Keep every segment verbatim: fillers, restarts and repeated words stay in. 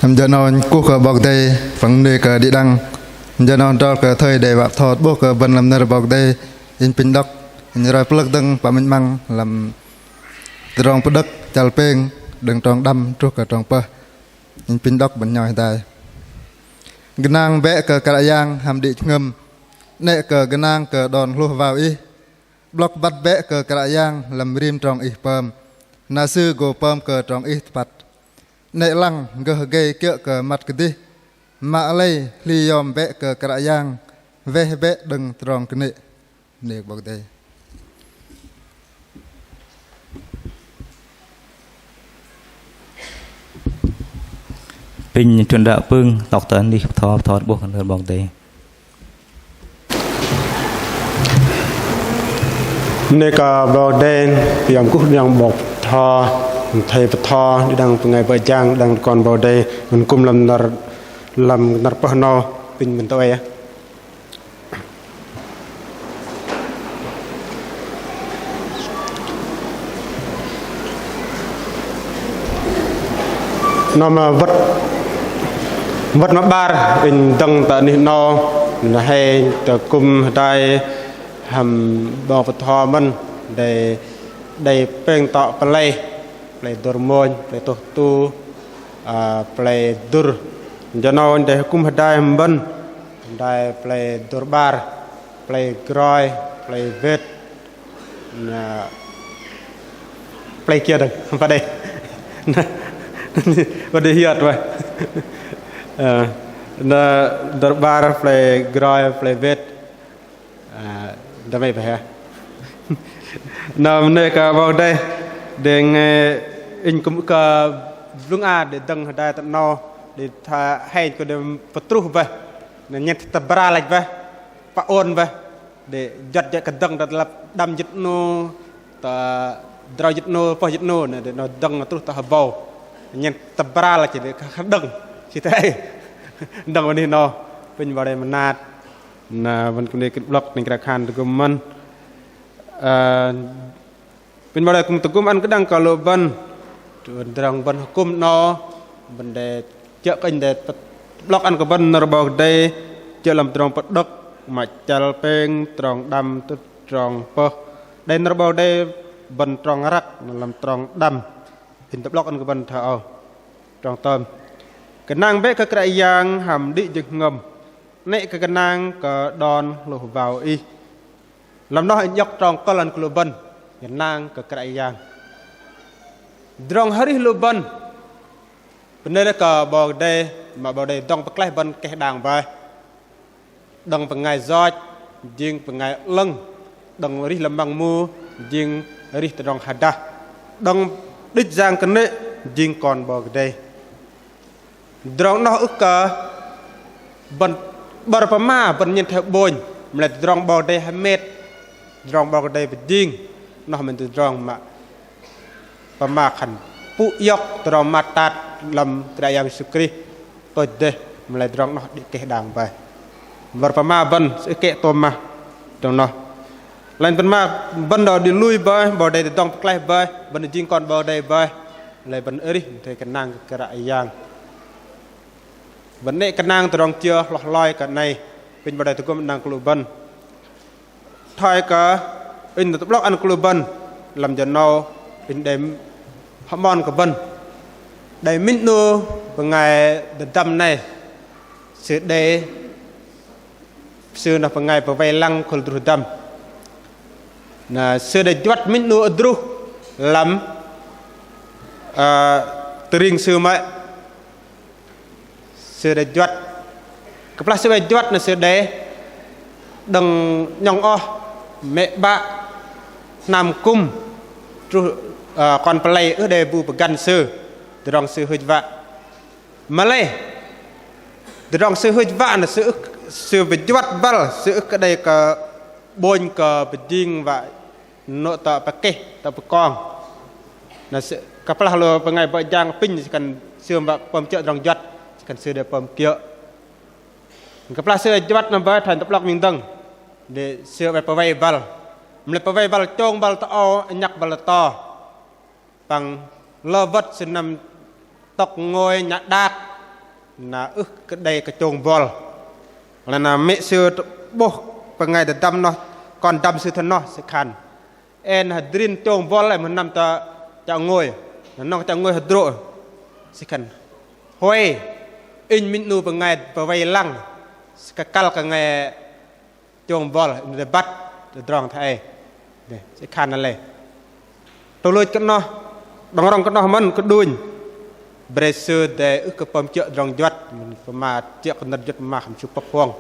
Hăm jơ 'nâu inh kuh kơ 'Bok Kei-Dei păng bơnê kơ đĭ đăng. Jơ 'nâu adrol kơ thoi đei wă bơtho 'bôh kơ bơ̆n lăm nơ̆r 'Bok Kei-Dei, inh pinh đŏk, inh roi pơlơ̆k dơ̆ng pă minh 'măng lăm Tơdrong Pơđơ̆k chăl pêng đơ̆ng trong đăm truh kơ trong pơh. Inh pinh đŏk bơ̆n hnhoi hơdai. Gơnang bĕ kơ Kră Yang hăm đĭ jơhngơ̆m, 'nĕ kơ gơnang kơ đon hlôh wao ih. 'Blŏk băt bĕ kơ Kră Yang lăm rim trong ih pơm, na Sư gô pơm kơ trong ih tơpăt. 'Nĕ lăng gơh gei kiơ̆ kơ măt kơdih, mă lei hli yom bĕ kơ Kră Yang, weh bĕ đơ̆ng trong kơnê̆. Bơnê kơ 'Bok Kei-Dei. Pinh trŭn đă pưng, tŏk tơ anih bơtho, bơtho 'bôh kơ nơ̆r 'Bok Kei-Dei. Bơnê kơ 'Bok Kei-Dei, pơm kuh đĭ đăng 'bok bơtho, thầy bơtho, đĭ đăng bơngai bơ̆ jang, đĭ đăng kon 'Bok Kei-Dei, mơ̆n kŭm lăm năr, lăm năr pơh 'nâu, pinh mơ̆n tơ oei. Năm wơ̆t, wơ̆t mă 'bar, inh dơ̆ng tơ anih 'nâu, na hei tơ kŭm hơdai hăm 'bok bơtho mơ̆n, đei, đei pêng tŏ pơlei, pơlei dơ̆r mônh, pơlei tôh tu, a, pơlei dŭr. Jơ 'nâu đei kŭm hơdai hăm bơ̆n, hơdai pơlei dŭr 'bar, pơlei groi, pơlei wet, na pơlei kiơ dơ̆ng, pă đei. Pă đei hiơt wă. Ơ, na dŭr 'bar, pơlei groi, pơlei wet. A, dơmei bơih hă. Na bơnê kơ 'Bok Kei-Dei, đei, ơ, inh kŭm kơ blŭng a đei dơ̆ng hơdai tơ 'nâu, đei tha hei kơ đei pơtruh bơih, na nhen tơbra lĕch bơih, pă ôn bơih, đei juăt jĕ kơ dơ̆ng tơ lăp đăm jĭt 'nu, tơ drâu jĭt 'nu, pơh jĭt 'nu, na đei 'nâu dơ̆ng truh tơ hơbâu, nhen tơbra lĕch đei kơ dơ̆ng, sư tơ ei, dơ̆ng bơ̆n anih 'nâu, pinh 'Bok Kei-Dei mơnat. Na bơ̆n kư̆m đei kơ 'blŏk 'nĕng krao khan tơgŭm mơ̆n. Ơ, pinh 'Bok Kei-Dei kư̆m tơgŭm ăn kơdăng kơ lu bơ̆n. Tơdrong bơ̆n hơkŭm 'nâu, bơ̆n đei kiơ̆ kơ inh đei tơ'blŏk ăn kơ bơ̆n nơ̆r 'Bok Kei-Dei, kiơ̆ lăm Tơdrong Pơđơ̆k mă chăl pêng, trong đăm truh trong pơh. Đei nơ̆r 'Bok Kei-Dei bơ̆n trong răk, na lăm trong đăm. Inh tơ'blŏk ăn kơ bơ̆n thoi âu. Trong tơm. Gơnang bĕ kơ Kră Yang hăm đĭ jơhngơ̆m. 'Nĕ kơ gơnang kơ đon hlôh wao ih. Lăm noh inh iŏk trong kơ̆l ăn kơ lu bơ̆n, gơnang kơ Kră Yang. Tơdrong arih lu bơ̆n, bơnê lĕ kơ 'Bok Kei-Dei, mă 'Bok Kei-Dei dŏng pơklaih bơ̆n keh đang bơih. Đơ̆ng bơngai yoch, jing bơngai 'lơ̆ng, đơ̆ng arih lăm măng mu, jing arih tơdrong hơdah. Đơ̆ng đĭch yang kơnê̆, jing kon 'Bok Kei-Dei. Tơdrong noh ưh kơ bơ̆n 'bơ̆r pơma bơ̆n nhen thoi ƀônh, mă lei tơdrong 'Bok Kei-Dei hơmet, tơdrong 'Bok Kei-Dei pơjing, noh mơ̆n tơdrong mă pơma khan pŭ iŏk tơdrong pơmat tat lăm Kră Yang Yêsu Krist. Tôch dêh, mă lei tơdrong noh đĭ keh đang bơih. 'Bơ̆r pơma bơ̆n, sư kĕ tôm mă tơdrong noh. Lei bơ̆n mă bơ̆n đĭ lui bơih, 'Bok Kei-Dei dŏng pơklaih bơih, bơ̆n jing kon 'Bok Kei-Dei bơih. Lei bơ̆n arih thoi gơnang kơ Kră Yang. Bơ̆n 'nĕ gơnang tơdrong kiơ hloh hloi kơ 'nâu. Pinh 'Bok Kei-Dei tơgŭm ăn kơ lu bơ̆n. Thoi kơ inh tơ'blŏk ăn kơ lu bơ̆n lăm jơ 'nâu inh đei hơmon kơ bơ̆n. Đei minh 'nu bơngai tơdăm 'nâu. Sư đei, sư noh bơngai pơwei lăng khul druh tơdăm. Na sư đei juăt minh 'nu druh lăm, ơ, tơring sư mă. Sư đei juăt. Kơplah sư đei juăt na sư đei đơ̆ng 'nhŏng oh, mĕ 'bă, hnam kŭm, truh, ơ, kon pơlei ưh đei bu pơgăn sư, tơdrong sư hưch wă. Mă lei tơdrong sư hưch wă na sư ưh, sư pơjuăt băl, sư ưh kơ đei kơ ƀônh kơ pơjing wă. Nô̆ tơ pơkeh, tơ pơkong. Na sư, kơplah lu bơngai bơ̆ jang apinh, sư khan sư mă pơm kiơ̆ tơdrong juăt, sư khan sư đei pơm kiơ̆. Kơplah sư juăt na bơih thoi tơ'blŏk ming dơ̆ng. Đei sư wă pơwei băl. Mă lei pơwei băl chông băl tơ âu, nhăk băl tơ to. Păng lơ wơ̆t sư năm tŏk ngôi nhă đak. Na ưh kơ đei kơ chông bol. Lei na mĕ sư tơ'bôh bơngai tơdăm noh, kon dăm sư thoi noh, sư khan: Ơ, na hơdrin chông bol ei mă năm tơ chă ngôi. Na nŏng chă ngôi hơdrô̆. Sư khan: Huay, inh minh 'nu bơngai pơwei lăng. Sư kơ kăl kơ ngai chông bol, inh đei băt tơdrong thoi ei. Sư khan na lei. Tơlôch kơ noh, đơ̆ng rŏng kơ noh mơ̆n kơđunh. Bre sư đei ưh kơ pơm kiơ̆ tơdrong juăt, mă pơma kiơ̆ kơ nơ̆r juăt pơma khŏm sư pơ̆k huŏng.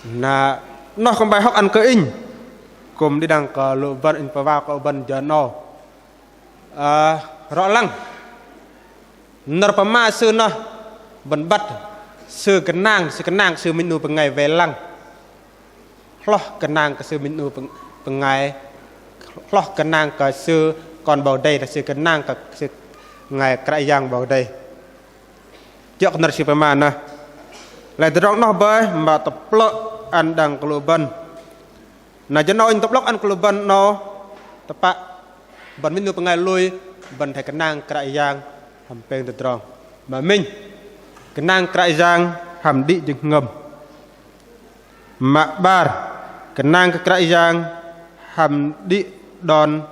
Na noh kư̆m bai hŏk ăn kơ inh. Kư̆m đĭ đăng kơ lu bơ̆n, inh pơwao kơ bơ̆n jơ 'nâu. Ơ, rŏ lăng. Nơ̆r pơma sư noh bơ̆n băt, sư gơnang, sư gơnang kơ sư minh 'nu bơngai wei lăng. Hloh gơnang kơ sư minh 'nu bơng-, bơngai, hloh gơnang kơ sư kon 'Bok Kei-Dei, sư gơnang kơ sư bơngai Kră Yang 'Bok Kei-Dei. Kiơ̆ kơ nơ̆r sư pơma noh. Lei tơdrong noh bơih mă tơplơ̆ ăn đăng kơ lu bơ̆n. Na jơ 'nâu inh tơ'blŏk ăn kơ lu bơ̆n 'nâu, tơpă bơ̆n minh 'nu bơngai lui, bơ̆n athei gơnang Kră Yang hăm pêng tơdrong. Mă minh, gơnang Kră Yang hăm đĭ jơhngơ̆m. Mă 'bar, gơnang kơ Kră Yang hăm đĭ đon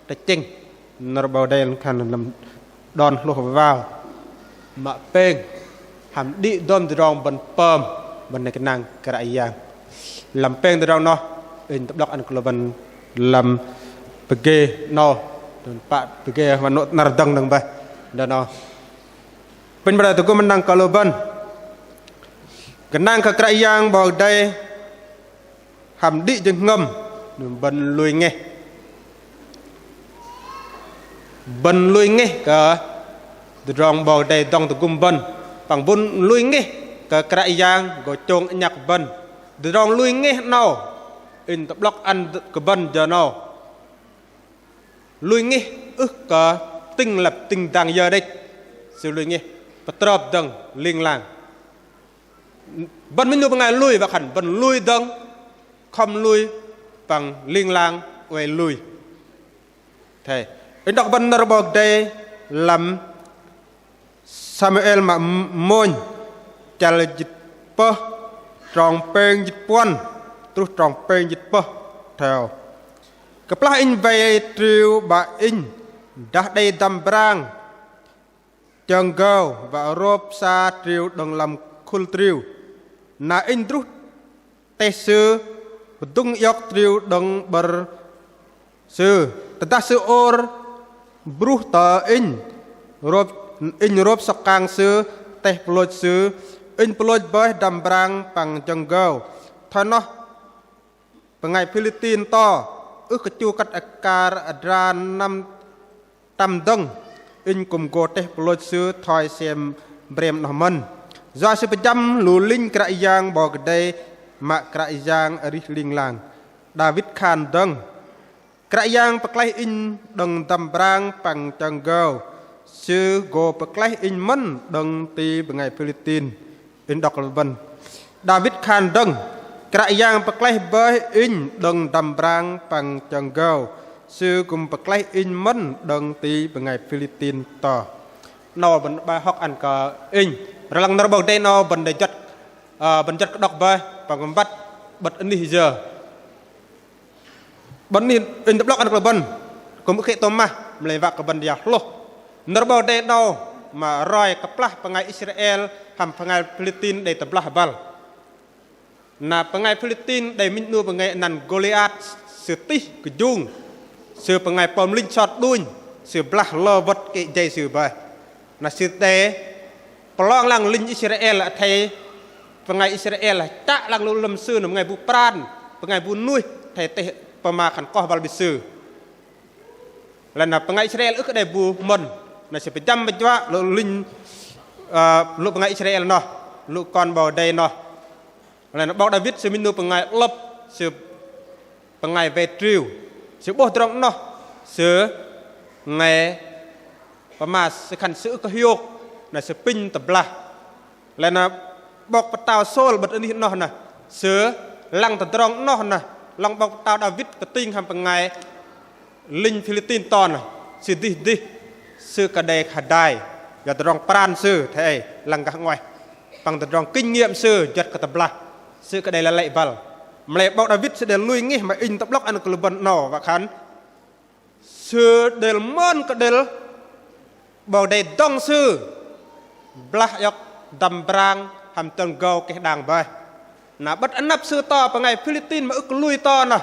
tơchĕng. Nơ̆r 'Bok Kei-Dei khan lăm đon hlôh wao. Mă pêng, hăm đĭ dôm tơdrong bơ̆n pơm, bơ̆n athei gơnang Kră Yang. Lăm pêng tơdrong noh, inh tơ'blŏk ăn kơ lu bơ̆n lăm pơgê 'nâu, tơpă pơgê wă 'nâu năr dơ̆ng dơ̆ng bơih. Đơ̆ng 'nâu. Pinh bơ̆n tơgŭm ăn đăng kơ lu bơ̆n. Gơnang kơ Kră Yang 'Bok Kei-Dei, hăm đĭ jơhngơ̆m, bơ̆n lui ngeh. Bơ̆n lui ngeh kơ tơdrong 'Bok Kei-Dei dŏng tơgŭm bơ̆n. Păng bơ̆n lui ngeh kơ Kră Yang gô chông 'nhăk bơ̆n. Tơdrong lui ngeh 'nâu, inh tơ'blŏk ăn kơ bơ̆n jơ 'nâu. Lui ngeh ưh kơ tĭng lăp tĭng dang yơ đĕch. Sư lui ngeh pơtrơp dơ̆ng ling lang. Bơ̆n minh 'nu bơngai lui, wă khan bơ̆n lui dơ̆ng, khŏm lui păng ling lang oei lui. Thei, inh đŏk bơ̆n nơ̆r 'Bok Kei-Dei lăm Samuel mă mônh, chăl jĭt pơh, trong pêng jĭt puăn truh trong pêng jĭt pơh thoi âu: Kơplah inh wei triu 'bă inh, dah đei dăm brang chơgơu wă rôp sa triu đơ̆ng lăm khul triu. Na inh druh teh sư, pơdŭng iŏk triu đơ̆ng 'bơ̆r sư. Tơdah sư ôr bruh tơ inh, rôp, inh rôp sŏk kang sư teh pơlôch sư, inh pơlôch bơih dăm brang păng chơgơu. Thoi noh bơngai Philistin to, ưh kơ chu kăt akar adra năm tăm dơ̆ng, inh kư̆m gô teh pơlôch sư thoi sem brem noh mơ̆n. Yua sư pơjăm lu linh Kră Yang 'Bok Kei-Dei mă Kră Yang arih ling lang. Đavit khan dơ̆ng: Kră Yang pơklaih inh đơ̆ng dăm brang păng chơgơu, Sư gô pơklaih inh mơ̆n đơ̆ng ti bơngai Philistin. Inh đŏk lu bơ̆n. Đavit khan dơ̆ng: Kră Yang pơklaih bơih inh đơ̆ng dăm brang păng chơgơu, Sư kư̆m pơklaih inh mơ̆n đơ̆ng ti bơngai Philistin to. 'Nâu bơ̆n bai hŏk ăn kơ inh. Rơlăng nơ̆r 'Bok Kei-Dei 'nâu bơ̆n đei juăt, ơ, bơ̆n juăt kơ đŏk bơih, păng băt 'bơ̆t anih yơ. Bơ̆n anih inh tơ'blŏk ăn kơ lu bơ̆n, kư̆m ưh kơ tôm mah, mă lei wă kơ bơ̆n đei hlôh. Nơ̆r 'Bok Kei-Dei 'nâu mă roi kơplah bơngai Israel hăm bơngai Philistin đei tơblah băl. Na bơngai Philistin đei minh 'nu bơngai anăn Gôliat, sư tih kơjung, sư bơngai pơm linh sot đunh, sư blah lơ wơ̆t kơ jei sư bơih. Na sư đei pơlong lăng linh Israel athei bơngai Israel chă lăng lu lăm sư na bơngai bu pran, bơngai bu nuih, athei teh pơma khan koh băl bĭt sư. Lei na bơngai Israel ưh kơ đei bu mơ̆n, na sư pơjăm pơjuă lu linh, ơ, lu bơngai Israel noh, lu kon 'Bok Kei-Dei noh. Lei na 'bok Đavit sư minh 'nu bơngai 'lơ̆p, sư bơngai wei triu. Sư 'bôh tơdrong noh, sư bơngai pơma sư khan sư ưh kơ hiôk, na sư pinh tơblah. Lei na 'bok pơtao Sôl 'bơ̆t anih noh na, sư lăng tơdrong noh na, lăng 'bok pơtao Đavit kơting hăm bơngai linh Philistin to na, sư dih dih, sư kơ đei hơdai. Yua tơdrong pran sư thoi ei lăng gah 'nguaih. Păng tơdrong kinh nghiệm sư juăt kơ tơblah. Sư kơ đei lei lăi băl. Mă lei 'Bok Đawit sư đei lui ngeh mă inh tơ'blŏk ăn kơ lu bơ̆n 'nâu wă khan. Sư đei mơn kơ đei 'Bok Kei-Dei dŏng sư blah iŏk dăm brang hăm tơ̆ng gâu keh đang boih. Na 'bơ̆t anăp sư to bơngai Philistin mă ưh kơ lui to noh.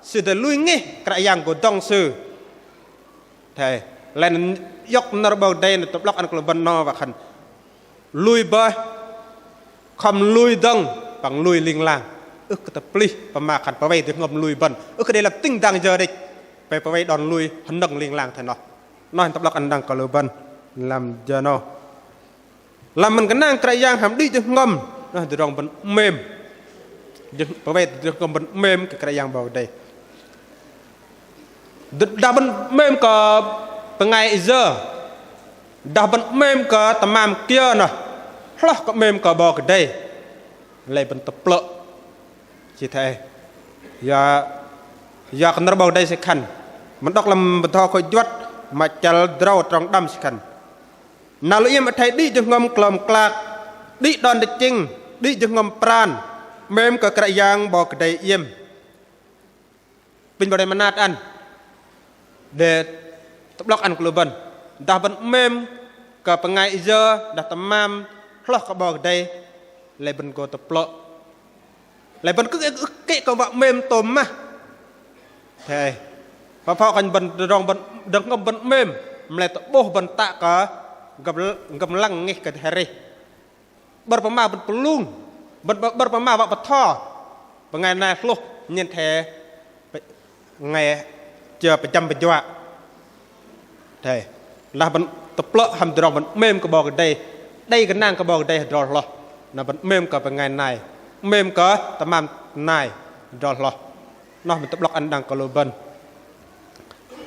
Sư đei lui ngeh Kră Yang gô dŏng sư. Thoi lei na iŏk nơ̆r 'Bok Kei-Dei na tơ'blŏk ăn kơ lu bơ̆n 'nâu wă khan. Lui boih, khŏm lui dơ̆ng, păng lui ling lang. Ưh kơ tơplih pơma khan pơwei jơhngơ̆m lui bơ̆n. Ưh kơ đei lăp tĭng dang jơ đĕch. Pơwei đon lui hơnơ̆ng ling lang thoi noh. Noh tơ'blŏk ăn đăng kơ lu bơ̆n lăm jơ 'nâu. Lăm bơ̆n gơnang Kră Yang hăm đĭ jơhngơ̆m. Noh tơdrong bơ̆n 'mêm. Pơwei jơhngơ̆m bơ̆n 'mêm kơ Kră Yang 'Bok Kei-Dei. Dah bơ̆n 'mêm kơ bơngai ayơ. Dah bơ̆n 'mêm kơ tơmam kiơ noh. Hloh kơ 'mêm kơ 'Bok Kei-Dei. Lei bơ̆n tơplơ̆. Sư thoi ei. Yua, yua kơ nơ̆r 'Bok Kei-Dei sư khan. Bơ̆n đŏk lăm bơtho khôi juăt mă chăl drâu trong đăm sư khan. Na lu iĕm athei đĭ jơhngơ̆m klơm klak, đĭ đon tơchĕng, đĭ jơhngơ̆m pran, 'mêm kơ Kră Yang 'Bok Kei-Dei iĕm. Pinh 'Bok Kei-Dei mơnat ăn. Đei tơ'blŏk ăn kơ lu bơ̆n. Dah bơ̆n 'mêm kơ bơngai ayơ, dah tơmam hloh kơ 'Bok Kei-Dei, lei bơ̆n gô tơplơ̆. Lei bơ̆n kư̆m ưh kơ kơ wă 'mêm tôm mah. Thoi. Pơphŏ khan bơ̆n tơdrong bơ̆n, jơhngơ̆m bơ̆n 'mêm. Mă lei tơ'bôh bơ̆n tă kơ gơ̆m, gơ̆m lăng ngeh kơ hơrih. 'Bơ̆r pơma bơ̆n pơlung. Bơ̆n, 'bơ̆r pơma wă bơtho. Bơngai nai hlôh nhen thoi bơngai chơ pơjăm pơjuă. Thoi. Lah bơ̆n tơplơ̆ hăm tơdrong bơ̆n 'mêm kơ 'Bok Kei-Dei. Đei gơnang kơ 'Bok Kei-Dei hơdrol hloh. Na bơ̆n 'mêm kơ bơngai nai. 'Mêm kơ tơmam nai hơdrol hloh. Noh bơ̆n tơ'blŏk ăn đăng kơ lu bơ̆n.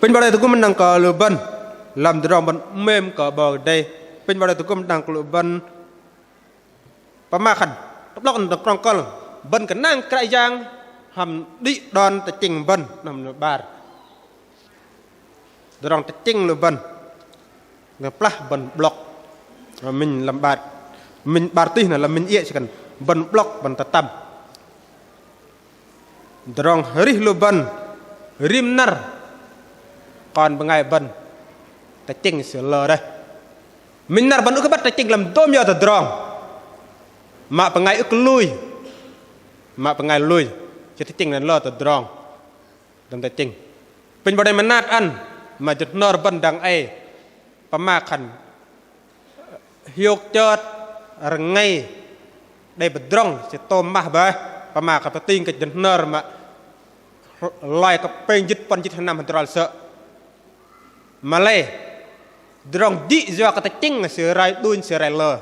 Pinh 'Bok Kei-Dei tơgŭm ăn đăng kơ lu bơ̆n. Lăm tơdrong bơ̆n 'mêm kơ 'Bok Kei-Dei. Pinh 'Bok Kei-Dei tơgŭm ăn đăng kơ lu bơ̆n. Pơma khan, tơ'blŏk ăn đơ̆ng prŏng kơ̆l. Bơ̆n gơnang Kră Yang hăm đĭ đon tơchĕng bơ̆n. Noh mă 'bar. Tơdrong tơchĕng lu bơ̆n. Kơplah bơ̆n 'blŏk. Minh lăm 'bar. Minh 'bar tih noh lăm minh iĕ sư khan. Bơ̆n 'blŏk bơ̆n tơtăm. Tơdrong hơrih lu bơ̆n rim năr kon bơngai bơ̆n tơchĕng sư lơ dêh. Minh năr bơ̆n ưh kơ băt tơchĕng lăm dôm yơ tơdrong. Mă bơngai ưh kơ lui. Mă bơngai lui. Sư tơchĕng lăm lơ tơdrong. Lăm tơchĕng. Pinh 'Bok Kei-Dei mơnat ăn. Mă jơ̆ hnơr bơ̆n dang ei. Pơma khan hiôk chơt rơngei đei pơdrŏng sư tôm mah bơih. Pơma kơ pơting kơ jơ̆ hnơr mă loi kơ pêng jĭt puăn jĭt hơnăm hơdrol sơ̆. Mă lei tơdrong jĭ yua kơ tơchĕng sư rai đunh sư rai lơ.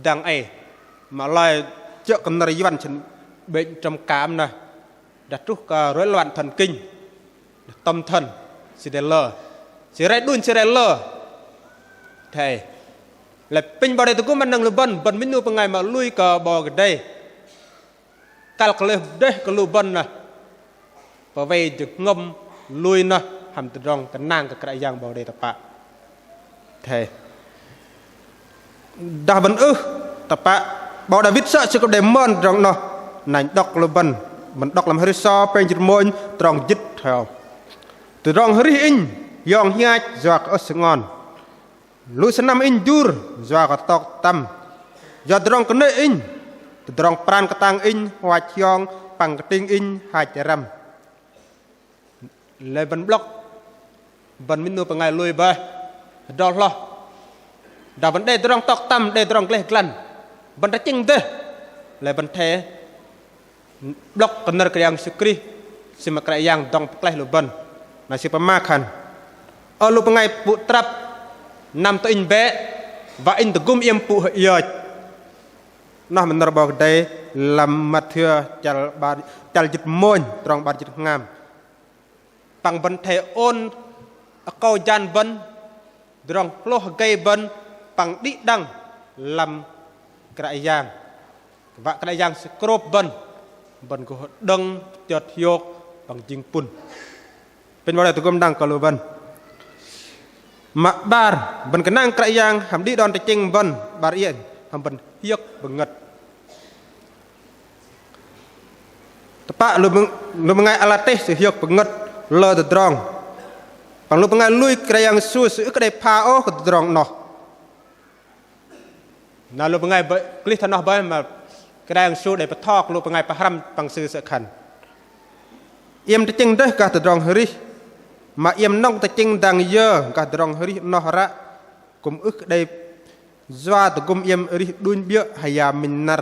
Dang ei mă loi jơ̆ kơ nơ̆r Yuăn sư bệnh trầm cảm noh. Dah truh kơ rối loạn thần kinh. Tâm thần, sư đei lơ. Sư rai đunh, sư rai lơ. Thoi. Lei pinh 'Bok Kei-Dei tơgŭm ăn đăng lu bơ̆n, bơ̆n minh 'nu bơngai mă lui kơ 'Bok Kei-Dei. Kăl kơ lê̆ dêh kơ lu bơ̆n noh. Pơwei jơhngơ̆m lui noh, hăm tơdrong gơnang kơ Kră Yang 'Bok Kei-Dei tơpă. Thoi. Dah bơ̆n ưh tơpă, 'bok Đawit sơ̆ sư kư̆m đei mơn tơdrong noh. Na inh đŏk lu bơ̆n, bơ̆n đŏk lăm Hơri So pêng jĭt mônh trong jĭt thoi âu. Tơdrong hơrih inh hiong hiach yua kơ ơh sơngon. Lu sơnăm inh jur yua kơ tŏk tăm. Yua tơdrong kơnê̆ inh, tơdrong pran kơtang inh huach hiong, păng kơting inh hach răm. Lei bơ̆n 'blŏk, bơ̆n minh 'nu bơngai lui bơih, hơdrol hloh. Dah bơ̆n đei tơdrong tŏk tăm, đei tơdrong gleh glăn, bơ̆n tơchĕng dêh. Lei bơ̆n athei 'blŏk kơ nơ̆r Kră Yang Yêsu Krist, sư mă Kră Yang dŏng pơklaih lu bơ̆n. Na sư pơma khan: Ơ lu bơngai pŭ trăp, năm tơ inh bĕ, wă inh tơgŭm iĕm pŭ hơiơch. Noh mă nơ̆r 'Bok Kei-Dei lăm Mathiơ chăl 'bar, chăl jĭt mônh, trong 'bar jĭt hngam. Păng bơ̆n athei ôn akâu jăn bơ̆n, tơdrong hlôh hơgei bơ̆n, păng đĭ đăng lăm Kră Yang. Wă Kră Yang sư krôp bơ̆n, bơ̆n gô hơđơ̆ng chơt hiôk păng jing pŭn. Pinh 'Bok Kei-Dei tơgŭm đăng kơ lu bơ̆n. Mă 'bar, bơ̆n gơnang Kră Yang hăm đĭ đon tơchĕng bơ̆n, 'bar iĕ hăm bơ̆n hiơ̆k pơngơ̆t. Tơpă lu bơng-, lu bơngai ala teh sư hiơ̆k pơngơ̆t lơ tơdrong. Păng lu bơngai lui Kră Yang Yêsu sư ưh kơ đei pha ôh kơ tơdrong 'noh. Na lu bơngai bơih, kơlih thoi noh bơih mă Kră Yang Yêsu đei bơtho kơ lu bơngai pơhrăm păng sư sơ̆ khan: Iĕm tơchĕng dêh gah tơdrong hơrih, mă iĕm nŏng tơchĕng dang yơ gah tơdrong hơrih 'noh ră, kư̆m ưh kơ đei yua tơgŭm iĕm arih đunh 'biơ̆ hơya minh năr.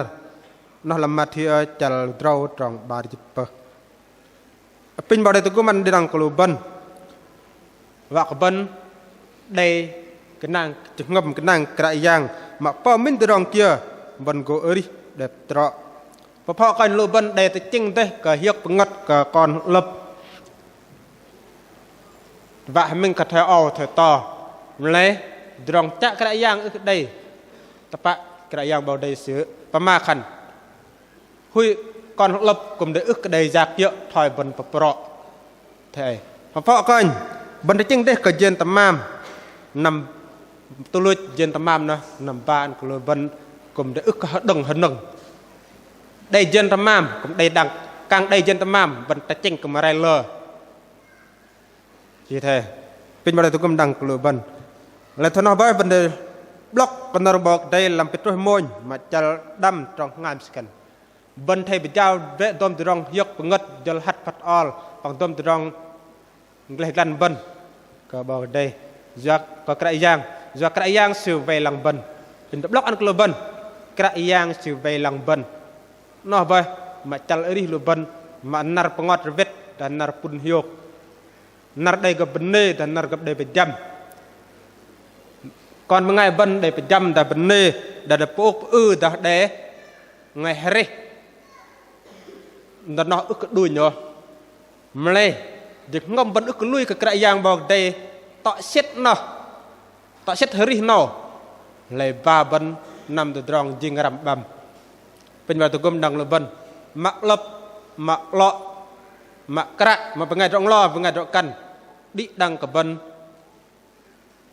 'Noh lăm Mathiơ chăl drâu trong 'bar jĭt pơh. Apinh 'Bok Kei-Dei tơgŭm ăn đĭ đăng kơ lu bơ̆n. Wă kơ bơ̆n đei gơnang, jơhngơ̆m gơnang Kră Yang, mă pơm minh tơdrong kiơ bơ̆n gô arih đei trŏ. Pơphŏ kơnh lu bơ̆n đei tơchĕng dêh kơ hiơ̆k pơngơ̆t kơ kon hơ'lơ̆p. Wă hơmĕng kơ thoi âu thoi to. Mă lei tơdrong chă Kră Yang ưh kơ đei. Tơpă Kră Yang 'Bok Kei-Dei sư pơma khan: Huĭ kon hơ'lơ̆p kư̆m đei ưh kơ đei yak kiơ̆ thoi bơ̆n pơprŏ. Thoi ei. Pơphŏ kơnh, bơ̆n tơchĕng dêh kơ jên tơmam. Năm tuch luch jên tơmam noh, năm ba ăn kơ lu bơ̆n kư̆m đei ưh kơ hơđơ̆ng hơnơ̆ng. Đei jên tơmam, kư̆m đei đăng, kăng đei jên tơmam, bơ̆n tơchĕng kư̆m rai lơ. Chi thê, apinh 'Bok Kei-Dei tơgŭm đăng kơ lu bơ̆n. Lei thoi noh bơih bơ̆n đei 'blŏk kơ nơ̆r 'Bok Kei-Dei lăm Pêtrôs mônh, mă chăl đăm trong hngam sơkĕn. Bơ̆n athei pơjao wei dôm tơdrong hiơ̆k pơngơ̆t jơl hăt phăt ol, păng dôm tơdrong gleh glăn bơ̆n kơ 'Bok Kei-Dei. Yua kơ Kră Yang, yua Kră Yang sư wei lăng bơ̆n. Apinh đei 'blŏk ăn kơ lu bơ̆n, Kră Yang sư wei lăng bơ̆n. Noh bơih, mă chăl arih lu bơ̆n, mă năr pơngot rơwĕt, dah năr pŭn hiôk. Năr đei gơ̆p bơnê, dah năr gơ̆p đei pơjăm. Kon bơngai bơ̆n đei pơjăm, dah bơnê, dah đei pơôk pơư, dah đei bơngai hrih. Năr noh ưh kơ đunh ôh. Mă lei, jơhngơ̆m bơ̆n ưh kơ lui kơ Kră Yang 'Bok Kei-Dei, tŏ sĕt noh. Tŏ sĕt hơrih 'nâu, lei ba bơ̆n năm tơdrong jing răm 'băm. Apinh 'Bok Kei-Dei tơgŭm đăng lu bơ̆n, mă 'lơ̆p, mă 'lŏ, mă kră, mă bơngai drŏ-nglo, bơngai drŏ-kăn, đĭ đăng kơ bơ̆n,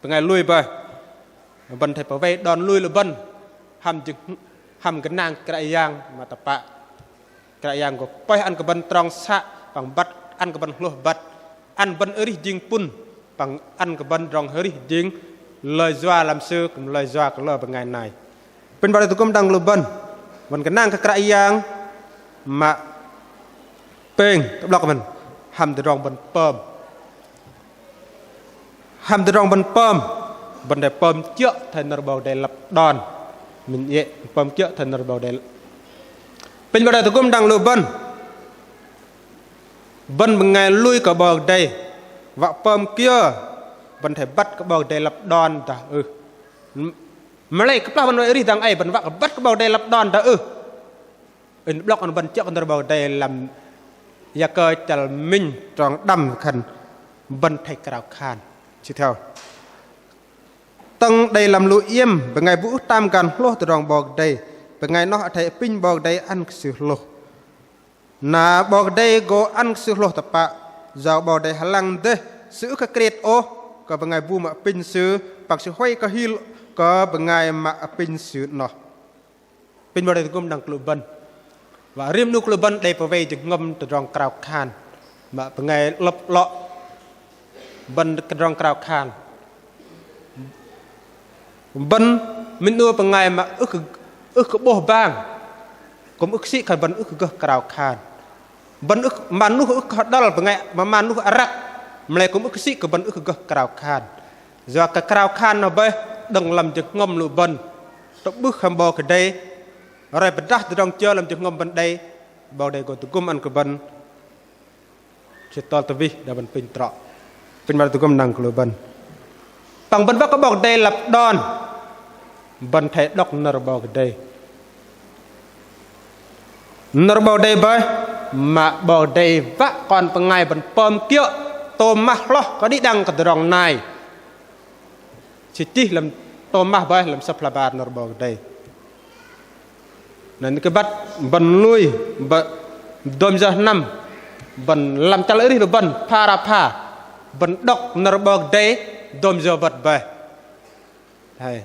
bơngai lui bơih, bơ̆n athei pơwei đon lui lu bơ̆n, hăm jơhngơ̆m, hăm gơnang Kră Yang mă tơpă. Kră Yang gô pơih ăn kơ bơ̆n trong să, păng băt ăn kơ bơ̆n hlôh băt, ăn bơ̆n arih jing pŭn, păng ăn kơ bơ̆n tơdrong arih jing lơi yua lăm Sư, kư̆m lơi yua kơ lơ bơngai nai. Apinh 'Bok Kei-Dei tơgŭm đăng lu bơ̆n, bơ̆n gơnang kơ Kră Yang, mă pêng, tơ'blŏk mơ̆n, hăm tơdrong bơ̆n pơm. Hăm tơdrong bơ̆n pơm, bơ̆n athei pơm kiơ̆ thoi nơ̆r 'Bok Kei-Dei lăp đon. Minh iĕ, pơm kiơ̆ thoi nơ̆r 'Bok Kei-Dei. Apinh 'Bok Kei-Dei tơgŭm đăng lu bơ̆n. Bơ̆n bơngai lui kơ 'Bok Kei-Dei. Wă pơm kiơ, bơ̆n athei băt kơ 'Bok Kei-Dei lăp đon dah ưh. Mă lei kơplah bơ̆n wei arih dang ei, bơ̆n wă kơ băt kơ 'Bok Kei-Dei lăp đon dah ưh. Inh 'blŏk ăn bơ̆n chơ̆ kơ nơ̆r 'Bok Kei-Dei lăm Yakơ chăl minh trong đăm khan bơ̆n athei krao khan. Sư thoi âu. Tơ̆ng đei lăm lu iĕm, bơngai bu ưh tam gan hlôh tơdrong 'Bok Kei-Dei, bơngai noh athei apinh 'Bok Kei-Dei ăn kơ sư hlôh. Na 'Bok Kei-Dei gô ăn kơ sư hlôh tơpă, yua 'Bok Kei-Dei hơlăng dêh, sư ưh kơ krêt ôh kơ bơngai bu mă apinh sư, păng sư huay kơ hil kơ bơngai mă apinh sư noh. Apinh 'Bok Kei-Dei tơgŭm đăng kơ lu bơ̆n. Wă rim 'nu kơ lu bơ̆n đei pơwei jơhngơ̆m tơdrong krao khan. Mă bơngai 'lơ̆p 'lŏ bơ̆n tơdrong krao khan. Bơ̆n minh 'nu bơngai mă ưh kơ, ưh kơ 'bôh bang. Kư̆m ưh kơ sĭ khan bơ̆n ưh kơ gơh krao khan. Bơ̆n ưh, mă 'nuh ưh kơ hơđăl bơngai, mă, mă 'nuh arăk. Mă lei kư̆m ưh kơ sĭ kơ bơ̆n ưh kơ gơh krao khan. Yua kơ krao khan noh bơih đơ̆ng lăm jơhngơ̆m lu bơ̆n. Tơ'bưh hăm 'Bok Kei-Dei. Roi pơdah tơdrong kiơ lăm jơhngơ̆m bơ̆n đei. 'Bok Kei-Dei gô tơgŭm ăn kơ bơ̆n. Sư tơl tơwih dah bơ̆n apinh trŏ. Apinh 'Bok Kei-Dei tơgŭm đăng kơ lu bơ̆n. Păng bơ̆n wă kơ 'Bok Kei-Dei lăp đon. Bơ̆n athei đŏk nơ̆r 'Bok Kei-Dei. Nơ̆r 'Bok Kei-Dei bơih, mă 'Bok Kei-Dei wă kon bơngai bơ̆n pơm kiơ̆ tôm mah hloh kơ đĭ đăng kơ tơdrong nai. Sư chih lăm tôm mah bơih lăm sơ̆p hla bơar nơ̆r 'Bok Kei-Dei. Na, kơ băt bơ̆n lui, bơ̆n dôm yơ năm, bơ̆n lăm chăl arih lu bơ̆n, pha ra pha, bơ̆n đŏk nơ̆r 'Bok Kei-Dei, dôm yơ wơ̆t bơih. Hei.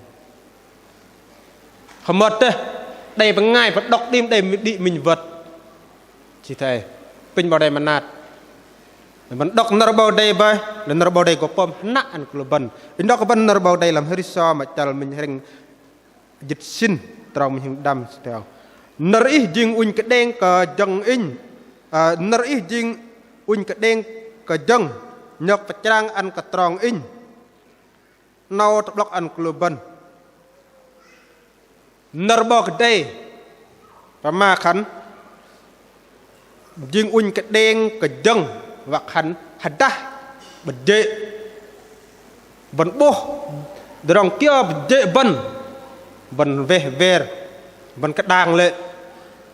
Hơmơt dêh, đei bơngai pơđŏk đĭm đei đĭ minh wơ̆t. Sư thoi, pinh 'Bok Kei-Dei mơnat. Bơ̆n đŏk nơ̆r 'Bok Kei-Dei bơih, lei nơ̆r 'Bok Kei-Dei gô pơm hơnăk ăn kơ lu bơ̆n. Inh đŏk kơ bơ̆n nơ̆r 'Bok Kei-Dei lăm Hơri Sô mă chăl minh hrĕng jĭt sĭn, trong minh hrĕng đăm sư thoi âu. Nơ̆r Ih jing ŭnh kơđeng kơ jơ̆ng inh, ơ, nơ̆r Ih jing ŭnh kơđeng kơ jơ̆ng, nhơk pơchrang ăn kơ trong inh. 'Nâu tơ'blŏk ăn kơ lu bơ̆n. Nơ̆r 'Bok Kei-Dei pơma khan jing ŭnh kơđeng kơ jơ̆ng, wă khan hơdah bơ̆t jê̆. Bơ̆n 'bôh tơdrong kiơ bơ̆t jê̆ bơ̆n, bơ̆n weh wer, bơ̆n kơdang lê̆.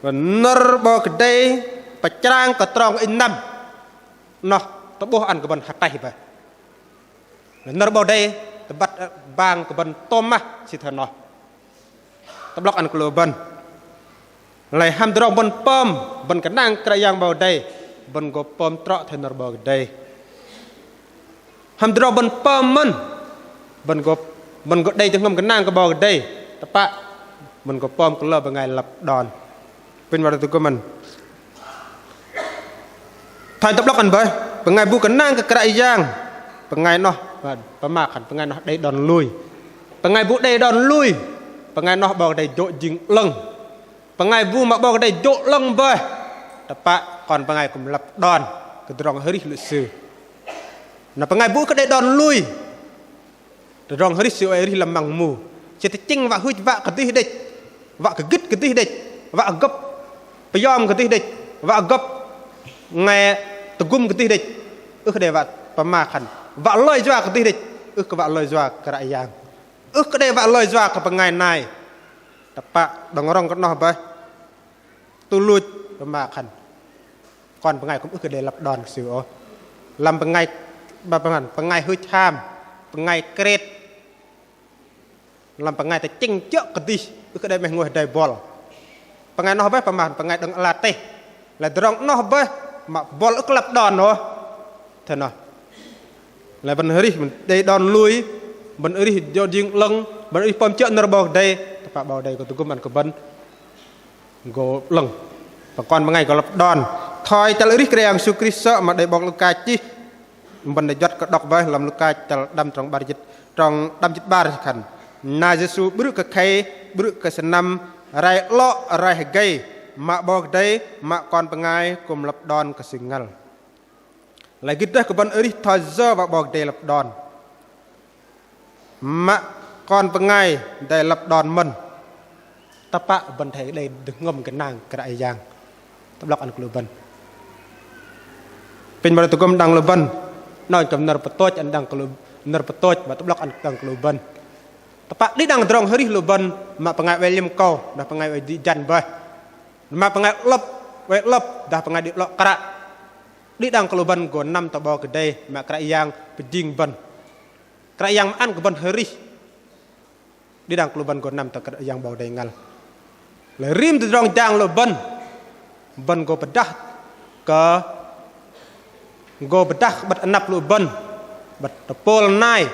Bơ̆n nơ̆r 'Bok Kei-Dei pơchrang kơ trong inh năm. 'Noh tơ'bôh ăn kơ bơ̆n hơtaih bơih. Nơ̆r 'Bok Kei-Dei tơbăt, ơ, bang kơ bơ̆n tôm mă, sư thoi noh. Tơ'blŏk ăn kơ lu bơ̆n. Lei hăm tơdrong bơ̆n pơm, bơ̆n kơnang Kră Yang 'Bok Kei-Dei, bơ̆n gô pơm trŏ thoi nơ̆r 'Bok Kei-Dei. Hăm tơdrong bơ̆n pơm mơ̆n, bơ̆n gô, bơ̆n gô đei jơhngơ̆m kơnang kơ 'Bok Kei-Dei, tơpă bơ̆n gô pơm kơ lu bơngai lăp đon. Pinh 'Bok Kei-Dei tơgŭm ăn. Thoi tơ'blŏk ăn bơih, bơngai bu kơnang kơ Kră Yang, bơngai noh, pơma khan bơngai noh đei đon lui. Bơngai bu đei đon lui, bơngai noh 'Bok Kei-Dei jô̆ jing 'lơ̆ng. Bơngai bu mă 'Bok Kei-Dei jô̆ 'lơ̆ng bơih, tơpă kon bơngai kư̆m lăp đon kơ tơdrong hơrih lu sư. Na bơngai bu kơ đei đon lui, tơdrong hơrih sư oei arih lăm măng mu. Sư tơchĕng wă hưch wă kơdih đĕch, wă kơ gĭt kơdih đĕch, wă gơ̆p pơyom kơdih đĕch, wă gơ̆p ngai tơgŭm kơdih đĕch. Ưh kơ đei wă pơma khan wă lơi yua kơdih đĕch, ưh kơ wă lơi yua Kră Yang. Ưh kơ đei wă lơi yua kơ bơngai nai. Tơpă đơ̆ng rŏng kơ noh bơih. Tuch luch pơma khan kon bơngai kư̆m ưh kơ đei lăp đon kơ sư ôh. Lăm bơngai, ba pơma khan bơngai hưch ham, bơngai kret. Lăm bơngai tơchĕng chơ̆ kơdih, ưh kơ đei 'meh ngôi hơdai buăl. Bơngai noh bơih pơma khan bơngai đơ̆ng ala teh. Lei tơdrong noh bơih mă buăl ưh kơ lăp đon ôh. Thoi noh. Lei bơ̆n hơrih, bơ̆n đei đon lui, bơ̆n arih jô̆ jing 'lơ̆ng, bơ̆n arih pơm chơ̆ nơ̆r 'Bok Kei-Dei, tơpă 'Bok Kei-Dei gô tơgŭm ăn kơ bơ̆n gô 'lơ̆ng. Păng kon bơngai gô lăp đon. Thoi chăl arih Kră Yang Yêsu Krist sơ̆ mă đei 'bok Luka chih, bơ̆n đei juăt kơ đŏk bơih lăm Luka chăl đăm trong 'bar jĭt, trong đăm jĭt 'bar khan: Na Yêsu 'brưh kơ khei, 'brưh kơ sơnăm, rai 'lŏ rai hơgei, mă 'Bok Kei-Dei, mă kon bơngai kư̆m lăp đon kơ Sư ngăl. Lei gĭt dêh kơ bơ̆n arih thoi yơ wă 'Bok Kei-Dei lăp đon. Mă kon bơngai đei lăp đon mơ̆n. Tơpă bơ̆n athei đei jơhngơ̆m gơnang Kră Yang. Tơ'blŏk ăn kơ lu bơ̆n. Pinh 'Bok Kei-Dei tơgŭm đăng lu bơ̆n. Noh kư̆m nơ̆r pơtôch ăn đăng kơ lu, nơ̆r pơtôch mă tơ'blŏk ăn đăng kơ lu bơ̆n. Tơpă đĭ đăng tơdrong hơrih lu bơ̆n, mă bơngai oei liêm kâu, dah bơngai oei đĭ jăn bơih. Mă bơngai 'lơ̆p, oei 'lơ̆p, dah bơngai đĭ 'lŏ kră. Đĭ đăng kơ lu bơ̆n gô năm tơ 'Bok Kei-Dei, mă Kră Yang pơjing bơ̆n. Kră Yang mă ăn kơ bơ̆n hơrih. Đĭ đăng kơ lu bơ̆n gô năm tơ Kră Yang 'Bok Kei-Dei ngăl. Lei rim tơdrong jang lu bơ̆n, bơ̆n gô pơdah kơ, gô pơdah 'bơ̆t anăp lu bơ̆n, 'bơ̆t tơpôl nai,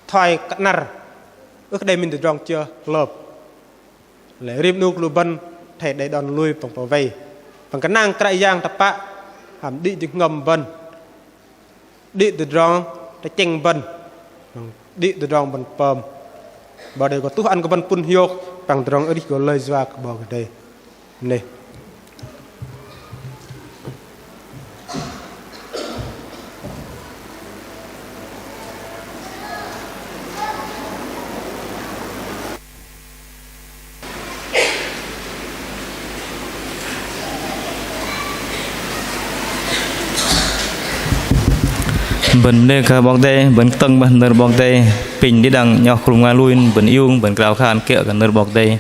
thoi kơ'năr, ưh kơ đei minh tơdrong kiơ hlơp. Lei rim 'nu kơ lu bơ̆n athei đei đon lui păng pơwei. Păng gơnang Kră Yang tơpă, hăm đĭ jơhngơ̆m bơ̆n. Đĭ tơdrong tơchĕng bơ̆n. Đĭ tơdrong bơ̆n pơm. 'Bok Kei-Dei gô tuh ăn kơ bơ̆n pŭn hiôk, păng tơdrong arih gô lơi yua kơ 'Bok Kei-Dei. Nê. Bơ̆n bơnê kơ 'Bok Kei-Dei, bơ̆n kơtơ̆ng bơih nơ̆r 'Bok Kei-Dei, pinh đĭ đăng 'nhŏng krŭng bơngai lui, bơ̆n iung, bơ̆n krao khan kiơ̆ kơ nơ̆r 'Bok Kei-Dei.